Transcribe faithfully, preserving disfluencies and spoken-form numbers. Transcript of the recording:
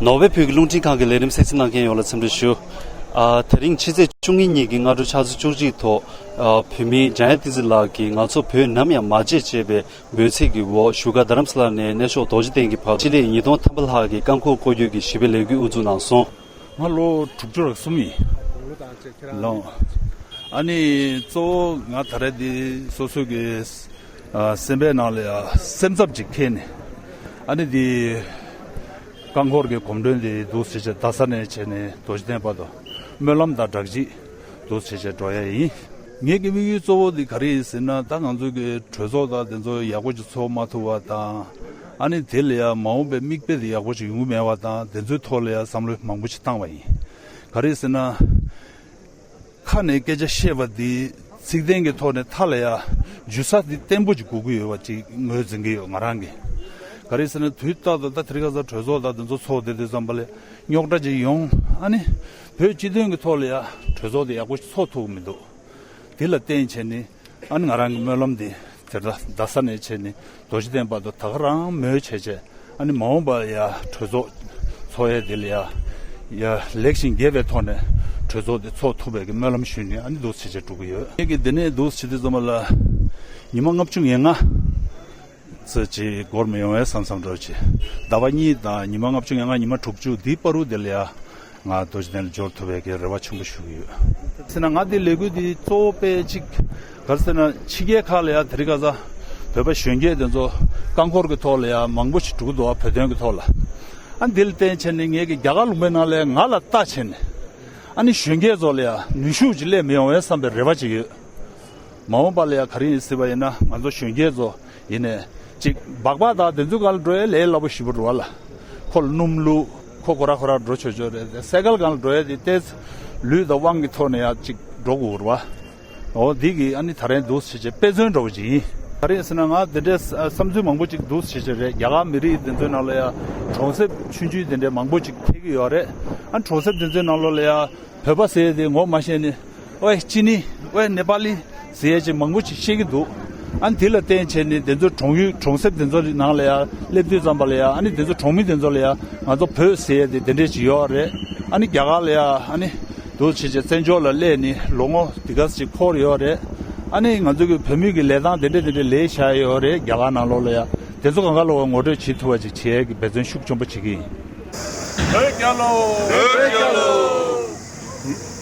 ནོར་ཝེ་བོད་ཀྱི་རླུང་འཕྲིན་ཁང་གི་ལས་རིམ་གསན་གཟིགས་གནང་མཁན་ཡོངས་ལ་འཚམས་འདྲི་ཞུ། ཨ། དེ་རིང་ཕྱི་ཚེས་བཅུ་གཉིས་ཉིན་གྱི་སྔ་དྲོ་ཆུ་ཚོད་བཅུ་གཅིག་ཐོག་ཨ། བོད་མི་འཇམ་དབྱངས་བསྟན་འཛིན་ལགས་ཀྱིས་ང་ཚོ་བོད་ནམ་ཡང་མ་བརྗེད་ཅེས་པའི་འབོད་ཚིག་གི་འོག་བཞུགས་སྒར་རྡ་རམ་ས་ལ་ནས་གནས་མཆོག་རྡོ་རྗེ་གདན་གྱི་བར་སྤྱི་ལེ་ཉིས་སྟོང་ཐམ་པ་ལྷག་གི་རྐང་འཁོར་སྐོར་སྐྱོད་ཀྱི་ཞི་བའི་ལས་འགུལ་དབུ་འཛུགས་གནང་སོང་། ང་ལོ་དྲུག་ཅུ་རེ་གསུམ་ཡིན། ལོ། ཨ་ནི་གཙོ་བོ་ང་ད་རེས་འདི་སོ་སོ་གི་ཨ། སེམས་པའི་ནང་ལ་ཡ་སེམས་འཚབ་ཅིག་འཁྱེར་ནས། ཨ་ནི་འདི་རྐང་འཁོར་གྱི་གོམ་བགྲོད་འདི་འདུག་སེ་བྱས་རྡ་ས་ནས་བྱས་ནས་རྡོ་རྗེ་གདན་བར་དུ་སྨོན་ལམ་དང་སྦྲགས་ཅིག་འདུག་སེ་བྱས་འགྲོ་ཡ་ཡིན། ངེད་ཀྱི་དམིགས་ཡུལ་གཙོ་བོ་འདི་ག་རེ་ཡིན་ཟེར་ན། ད་ང་ཚོ་གི་གྲོས་ཚོགས་དང་དེ་ཚོ་ཡག་པོ་ཅིག་ཚོགས་མ་ཐུབ་པ་དང་། ཨ་ནི་དེ་ལ་ཡ་མ་འོངས་པའི་མིག་དཔེ་དེ་ཡག་པོ་ཅིག་ཡོང་གི་མེད་པ་དང་། དེ་ཚོའི་ཐོག་ལ་ཡ་བསམ་བློ་མང་པོ་ཅིག་བཏང་བ་ཡིན། ག་རེ་ཟེར་ན། ཁ་ནས་སྐད་ཆ་བཤད་པ་འདི་ཚིག་དོན་གྱི་ཐོག་ནས་མཐའ་ལ་ཡ་འཇུ་ས་འདི་བརྟན་པོ་ཅིག་དགོས་ཀྱི་ཡོད་པ་ཅིག་ངོས་འཛིན་གྱི་ཡོད་ང་རང་གིས། ག་རེ་ཟེར་ན། དུས་རྟག་ཏུ་ད་དེ་རིང་ཁ་སང་གྲོས་ཚོགས་དང་དེ་ཚོ་ཚོགས་བསྡད་དུས་ཙམ་པ་ལ་རྙོག་དྲ་ཅིག་ཡོང་། ཨ་ནི་བོད་སྤྱི་དོན་གྱི་ཐོག་ལ་ཡ་གྲོས་ཚོགས་དེ་ཡག་པོ་ཞིག་ཚོགས་ཐུབ་ཀྱི་མི་འདུག་དེ་ལ་བརྟེན་བྱས་ནས། ཨ་ནི་ང་རང་གི་སྨོན་ལམ་འདི་དེ་ལྟར་རྡ་ས་ནས་བྱས་ནས་རྡོ་རྗེ་གདན་བར་དུ་ད་ག་རང་མོས་བྱས་བྱས། ཨ་ནི་མ་འོངས་པ་ཡ་གྲོས་ཚོགས་ཚོགས་ཡས་འདི་ལ་ཡ་ཡ་ལེགས་ཤིང་རྒྱས་པའི་ཐོག་ནས་གྲོས་ཚོགས་འདི་ཚོགས་ཐུབ་པའི་གི་སྨོན་ལམ་ཞུས་ནས། ཨ་ནི་འདུག་སེ་བྱས་འགྲོ་གི་ཡོད། ངེད་ཀྱི་འདི་ནས་འདུག་སེ་བྱེད་དུས་ཙམ་པ་ལ་ཉི་མ་ལྔ་བཅུ་ང་ལྔ་ཙམ་ཅིག་འགོར་མི་ཡོང་བས་བསམ་བསམ་འདྲ་ཅིག་ཟླ་བ་གཉིས་དང་ཉི་མ་ལྔ་བཅུ་ང་ལྔ། ཉི་མ་དྲུག་ཅུ་འདིའི་བར་དུ་འདི་ལ་ཡ། ང་རྡོ་རྗེ་གདན་ལ་འབྱོར་ཐུབ་པའི་གི་རེ་བ་ཆེན་པོ་ཞུ་གི་ཡོད། ཟེར་ན། ང་འདི་ལས་འགུལ་འདི་གཙོ་བོ་དཔེ་གཅིག་ག་རེ་ཟེར་ན། ཕྱི་རྒྱལ་ཁག་ལ་ཡ་དེ་རིང་ཁ་སང་བོད་པ་གཞོན་སྐྱེས་དེ་ཚོ་རྐང་འཁོར་གྱི་ཐོག་ལ་ཡ་མང་པོ་ཞིག་འགྲོ་གི་འདུག་བ། བོད་དོན་གྱི་ཐོག་ལ། ཨ། འདི་ལ་བརྟེན་བྱས་ནས་ངེད་ཀྱི་རྒྱ་གར་ལུང་པའི་ནང་ལ་ཡ་ང་ལ་ལྟ་བྱས་ནས། ཨ་ནི་གཞོན་སྐྱེས་ཚོ་ལ་ཡ་ནུས་ཤུགས་ཅིག་སླེབས་མི་ཡོང་བས་བསམ་པའི་རེ་བ་ཅིག་ཡོད། མ་འོངས་པ་ལ་ཡ་ག་རེ་ཡིན་ཟེར་བ་ཡིན་ན། ང་ཚོ་གཞོན་སྐྱེས་ཚོ་ཡིན་ནས་ཅིག་སྦག་སྦག་དང་དེ་ཚོའི་སྒང་ལ་འགྲོ་ཡ་ལས་སླ་པོ་ཞེ་པོ་རེད་བ་ལ། ཁོ་ལ་སྣུམ་བླུགས། ཁོ་ཁོ་ར་ཁོ་ར་འགྲོ་ཆོག་ཆོག་རེད། སའི་ཀལ་སྒང་ལ་འགྲོ་ཡ་དེ་ཏོག་ཙམ་ལུས་དང་དབང་གི་ཐོག་ནས་ཡ་ཅིག་འགྲོ་དགོས་རེད་བ། འོ། འདི་གི་ཨ་ནི་ད་རེས་འདུག་སེ་བྱས་དཔེ་མཚོན་འདྲ་བོ་ཅིག་ཡིན། ག་རེ་ཟེར་ན། ང་འདི་འདྲའི་བསམ་ཚུལ་མང་པོ་ཅིག་འདུག་སེ་བྱས་རེད། རྒྱ་གར་མི་རིགས་དེ་ཚོའི་ནང་ལ་ཡ་གྲོང་གསེབ་ཆུང་ཆུང་དེ་འདྲའི་མང་པོ་ཅིག་ཕེབས་ཀྱི་ཡོད་རེད། ཨ། གྲོང་གསེབ་དེ་ཚོའི་ནང་ལོགས་ལ་ཡ་བོད་པ་ཟེར་ཡ་དེ་ངོ་མ་ཤེས་ནས། ཨོའི་ཅི་ནི། ཨོའི་ནེ་པ་ལི་ཟེར་ཡ་ཅིག་མང་པོ་ཅིག་ཤེས་ཀྱི་འདུག་ཨ་ནི་དེ་ལ་བརྟེན་བྱས་ནས་དེ་ཚོ་གྲོང་ཡུལ་གྲོང་གསེབ་དེ་ཚོ་ནང་ལ་ཡ་སླེབས་དུས་ཙམ་པ་ལ་ཡ། ཨ་ནི་དེ་ཚོ་གྲོང་མི་དེ་ཚོ་ལ་ཡ་ང་ཚོ་བོད་ཟེར་ཡ་དེ་དེ་འདྲས་ཅིག་ཡོད་རེད། ཨ་ནི་རྒྱ་གར་ལ་ཡ། ཨ་ནི་འདུག་སེ་བྱས་བཙན་བྱོལ་ལ་སླེབས་ནས་ལོ་ངོ་དེ་ག་ཙམ་ཅིག་འཁོར་ཡོད་རེད། ཨ་ནི་ང་ཚོ་གི་བོད་མི་གི་ལས་སྟངས་དེ་འདྲས་དེ་འདྲས་ལས་བཞག་ཡོད་རེད། རྒྱ་གར་ནང་ལོགས་ལ་ཡ། དེ་ཚོ་གང་ག་ལོག་ངོ་སྤྲོད་བྱེད་ཐུབ་པ་ཅིག་བྱེད་ཡ་གི་འབད་བརྩོན་ཤུགས་ཆེན་པོ་བྱེད་ཀྱི་ཡིན། བོད་རྒྱལ་ལོ། བོད་རྒྱལ་ལོ།